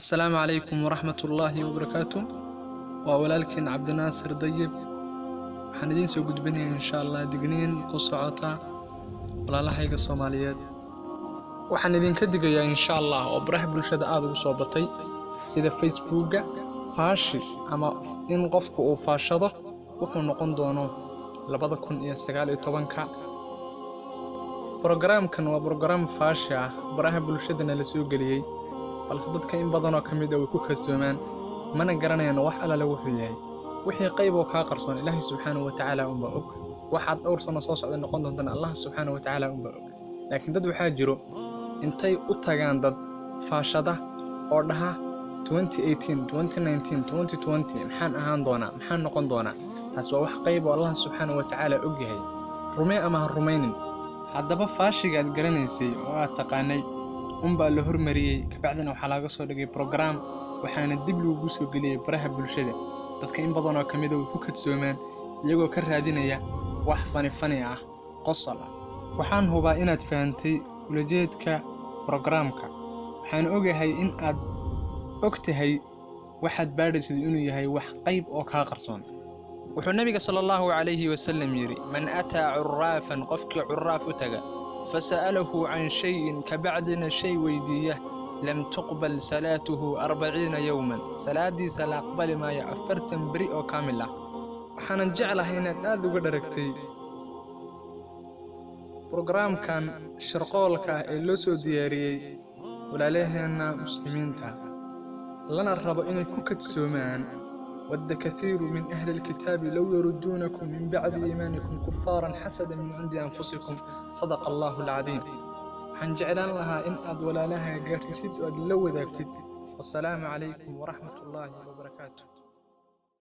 Asalaamu calaykum waraxmatullaahi wabarakaatu. Waa walaalkiin Cabdinaasir Dayib. Waxaan idiin soo gudbinayaa insha Allah digniin ku socota walaalahayga Soomaaliyeed. Waxaan idinka digayaa insha Allah oo baraha bulshada aada ugu soo batay sida Facebooka faashi ama in qofku uu faashado wuxuu noqon doono 2019-ka. Brograamkan waa brograam faashi ah, baraha bulshadana la soo geliyey, balse dadka in badanoo ka mid ah way ku kalsoomaan, mana garanayaan wax allale wuxuu yahay. Wixii qayb oo kaa qarsoon Ilaahay subxaanahu wa tacaala unbaa og. Waxaad dhowr sano soo socda noqon doontana Allah subxaanahu wa tacaala unbaa og. Laakiin dad waxaa jiro intay u tagaan dad faashada oo dhaha 2018, 2019, 2020 maxaan ahaan doonaa, maxaan noqon doonaa. Taas waa wax qayb oo Allah subxaanahu wa tacaala og yahay. Rumee ama ha rumaynin. Haddaba faashigaad garanaysay oo aad taqaanay unbaa la hormariyey, kabacdina waxaa laga soo dhigay brograam, waxaana dib lagugu soo geliyey baraha bulshada. Dadka in badan oo ka mid ah way ku kadsoomaan iyagoo ka raadinaya wax fani fani ah, qosol ah. Waxaan hubaa inaad fahantay ulajeedka brograamka. Waxaan ogahay in aad og tahay waxaad baadhaysid inuu yahay wax qayb oo kaa qarsoon. Wuxuu Nabiga sala allahu calayhi wasalam yidhi: man ataa curaafan, qofkii curaaf u taga, fasa'alahu can shayin, kabacdina shay weydiiya, lam tuqbal salaatuhu 40 yowman, salaadiisa la aqbali maayo 40 beri oo kaamil ah. Waxaanan jeclahay inaad aada uga dharagtay brograamkan shirqoolka ah ee loo soo diyaariyey walaalaheenna muslimiinta, lana rabo inay ku kadsoomaan. ود كثير من أهل الكتاب لو يردونكم من بعد إيمانكم كفارا حسدا من عند أنفسكم، صدق الله العظيم. Waxaan jeclaan lahaa in aad walaalaha gaadhsiisid oo aad la wadaagtid. Wasalaamu calaykum waraxmatullaahi wabarakaatu.